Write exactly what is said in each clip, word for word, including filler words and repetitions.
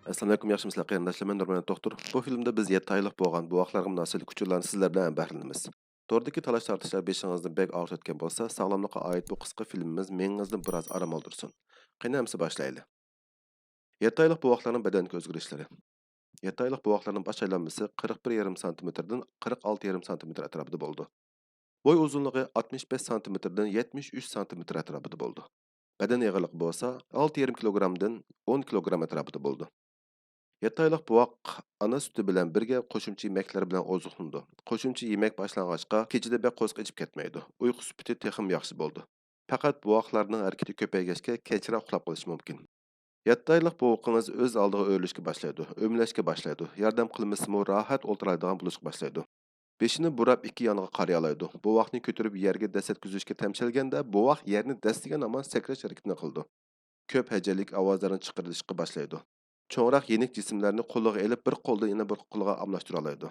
ئەسسالامۇئەلەيكۇم، ياخشىمۇسىلەر قېرىنداشلار؟ مەن نۇرمەمەت دوختۇر. بۇ فىلىمدا بىز يەتتە ئايلىق بولغان بوۋاقلارغا مۇناسىۋەتلىك ئۇچۇرلارنى سىزلەر بىلەن ھەمبەھىرلىنىمىز. توردىكى تالاش-تارتىشلار بېشىڭىزنى بەك ئاغرىتىۋەتكەن بولسا، ساغلاملىققا ئائىت بۇ قىسقا فىلىمىمىز مېڭىڭىزنى بىراز ئارام ئالدۇرسۇن. قېنى ئەمسە باشلايلى. يەتتە ئايلىق بوۋاقلارنىڭ بەدەندىكى ئۆزگىرىشلىرى. يەتتە ئايلىق بوۋاقلارنىڭ باش ئايلانمىسى قىرىق بىر يېرىم سانتىمېتىردىن قىرىق ئالتە يېرىم سانتىمېتىر ئەتراپىدا بولىدۇ. بوي ئۇزۇنلۇقى ئاتمىش بەش سانتىمېتىردىن يەتمىش ئۈچ سانتىمېتىر ئەتراپىدا بولىدۇ. بەدەن ئېغىرلىقى بولسا ئالتە يېرىم كىلوگرامدىن ئون كىلوگرام ئەتراپىدا بولىدۇ. يەتتە ئايلىق بوۋاق ئانا سۈتى بىلەن بىرگە قوشۇمچە يېمەكلەر بىلەن ئوزۇقلىنىدۇ. قوشۇمچە يېمەك باشلانغاچقا كېچىدە بەك قورسىقى ئېچىپ كەتمەيدۇ. ئۇيقۇ سۈپىتى تېخىمۇ ياخشى بولىدۇ. پەقەت بوۋاقلارنىڭ ھەرىكىتى كۆپەيگەچكە كەچرەك ئۇخلاپ قېلىشى مۇمكىن. يەتتە ئايلىق بوۋىقىڭىز ئۆز ئالدىغا ئۆرۈلۈشكە باشلايدۇ، ئۆمىلەشكە باشلايدۇ، ياردەم قىلمىسىمۇ راھەت ئولتۇرالايدىغان بولۇشقا باشلايدۇ. بېشىنى بۇراپ ئىككى يانغا قارىيالايدۇ. بوۋاقنى كۆتۈرۈپ يەرگە دەسسەتكۈزۈشكە تەمشەلگەندە بوۋاق يەرنى دەسسىگەن ھامان سەكرەش ھەرىكىتىنى قىلىدۇ. كۆپ ھەجەلىك ئاۋازلارنى چىقىرىشقا باشلايدۇ. چوڭراق يېنىك جىسىملەرنى قولىغا ئېلىپ بىر قولدىن يەنە بىر قولغا ئالماشتۇرالايدۇ.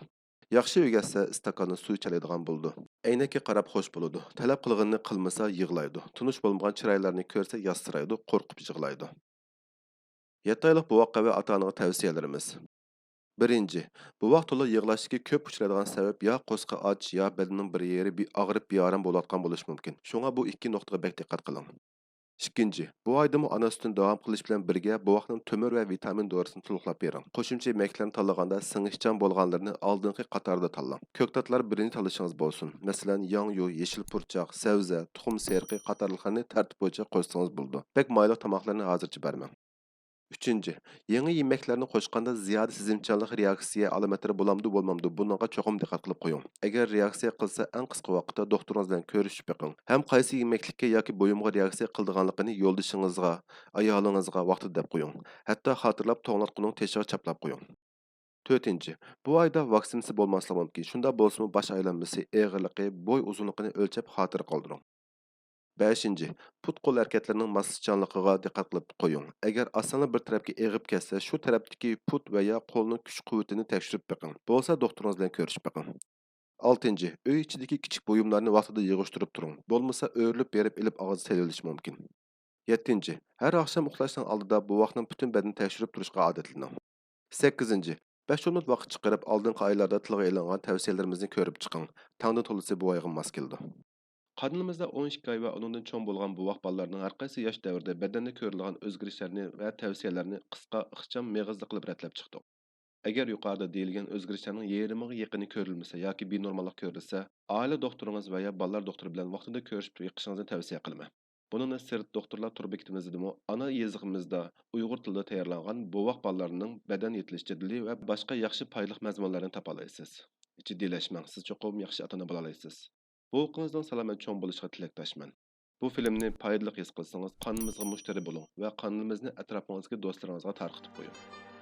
ياخشى ئۆگەتسە ئىستاكاندا سۇ ئىچەلەيدىغان بولىدۇ. ئەينەككە قاراپ خوش بولىدۇ. تەلەپ قىلغىنىنى قىلمىسا يىغلايدۇ. تونۇش بولمىغان چىرايلارنى كۆرسە ياسسىرايدۇ، قورقۇپ يىغلايدۇ. يەتتە ئايلىق بوۋاققا ۋە ئاتا-ئانىغا تەۋسىيەلىرىمىز. بىرىنچى، بوۋاق تولا يىغلاشتىكى كۆپ ئۇچرايدىغان سەۋەب يا قورسىقى ئاچ، يا بەدىنىنىڭ بىر يېرى بى-، ئاغرىپ بىئارام بولۇۋاتقان بولۇشى مۇمكىن. شۇڭا بۇ ئىككى نۇقتىغا بەك دىققەت قىلىڭ. ئىككىنچى، بۇ ئايدىمۇ ئانا سۈتىنى داۋام قىلىش بىلەن بىرگە بوۋاقنىڭ تۆمۈر ۋە ۋىتامىن دورىسىنى تولۇقلاپ بېرىڭ. قوشۇمچە يېمەكلەرنى تاللىغاندا سىڭىشچان بولغانلىرىنى ئالدىنقى قاتاردا تاللاڭ. كۆكتاتلار بىرىنچى تاللىشىڭىز بولسۇن. مەسىلەن، ياڭيۇ، يېشىل پۇرچاق، سەۋزە، تۇخۇم سېرىقى قاتارلىقلارنى تەرتىپ بويىچە قوشسىڭىز بولىدۇ. بەك مايلىق تاماقلارنى ھازىرچە بەرمەڭ. ئۈچىنچى، يېڭى يېمەكلەرنى قوشقاندا زىيادە سېزىمچانلىق رېئاكسىيە ئالامەتلىرى بولامدۇ، بولمامدۇ، بۇنىڭغا چوقۇم دىققەت قىلىپ قويۇڭ. ئەگەر رېئاكسىيە قىلسا، ئەڭ قىسقا ۋاقىتتا دوختۇرىڭىز بىلەن كۆرۈشۈپ بېقىڭ ھەم قايسى يېمەكلىككە ياكى بۇيۇمغا رېئاكسىيە قىلىدىغانلىقىنى يولدىشىڭىزغا، ئايالىڭىزغا ۋاقتىدا دەپ قويۇڭ. ھەتتا خاتىرىلەپ توڭلاتقۇنىڭ تېشىغا چاپلاپ قويۇڭ. تۆتىنچى، بۇ ئايدا ۋاكسىنىسى بولماسلىقى مۇمكىن. شۇنداق بولسىمۇ باش ئايلانمىسى، ئېغىرلىقى، بوي ئۇزۇنلۇقىنى ئۆلچەپ خاتىرە قالدۇرۇڭ. بەشىنچى، پۇت-قول ھەرىكەتلىرىنىڭ ماسلىشىشچانلىقىغا دىققەت قىلىپ قويۇڭ. ئەگەر ئاسانلا بىر تەرەپكە ئېغىپ كەتسە، شۇ تەرەپتىكى پۇت ۋە يا قولنىڭ كۈچ-قۇۋۋىتىنى تەكشۈرۈپ بېقىڭ. بولسا دوختۇرىڭىز بىلەن كۆرۈشۈپ بېقىڭ. ئالتىنچى، ئۆي ئىچىدىكى كىچىك بۇيۇملارنى ۋاقتىدا يىغىشتۇرۇپ تۇرۇڭ. بولمىسا ئۆرۈلۈپ بېرىپ ئېلىپ ئاغزىدا سېلىۋېلىشى مۇمكىن. يەتتىنچى، ھەر ئاخشام ئۇخلاشنىڭ ئالدىدا بوۋاقنىڭ پۈتۈن بەدىنىنى تەكشۈرۈپ تۇرۇشقا ئادەتلىنىڭ. سەككىزىنچى، بەش-ئون مىنۇت ۋاقىت چىقىرىپ ئالدىنقى ئايلاردا تىلغا ئېلىنغان تەۋسىيەلىرىمىزنى كۆرۈپ چىقىڭ. تەڭدىن تولىسى بۇ ئايغا ماس كېلىدۇ. قانىلىمىزدا ئون ئىككى ئاي ۋە ئۇنىڭدىن چوڭ بولغان بوۋاق بالىلارنىڭ ھەرقايسى ياش دەۋرىدە بەدەندە كۆرۈلىدىغان ئۆزگىرىشلەرنى ۋە تەۋسىيەلەرنى قىسقا، ئىخچام، مېغىزلىق قىلىپ رەتلەپ چىقتۇق. ئەگەر يۇقىرىدا دېيىلگەن ئۆزگىرىشلەرنىڭ يېرىمىغا يېقىنى كۆرۈلمىسە ياكى بىنورماللىق كۆرۈلسە، ئائىلە دوختۇرىڭىز ۋە يا بالىلار دوختۇرى بىلەن ۋاقتىدا كۆرۈشۈپ بېقىشىڭىزنى تەۋسىيە قىلىمەن. بۇنىڭدىن سىرت، دوختۇرلار تور بېكىتىمىزدىمۇ ئانا يېزىقىمىزدا ئۇيغۇر تىلىدا تەييارلانغان بوۋاق بالىلارنىڭ بەدەن يېتىلىش جەدۋىلى ۋە باشقا ياخشى پايدىلىق مەزمۇنلارنى تاپالايسىز. جىددىيلەشمەڭ، سىز چوقۇم ياخشى ئاتا-ئانا بولالايسىز. بوۋىقىڭىزنىڭ سالامەت چوڭ بولۇشىغا تىلەكداشمەن. بۇ فىلىمنى پايدىلىق ھېس قىلسىڭىز، قانىلىمىزغا مۇشتەرى بولۇڭ ۋە قانىلىمىزنى ئەتراپىڭىزدىكى دوستلىرىڭىزغا تارقىتىپ قويۇڭ.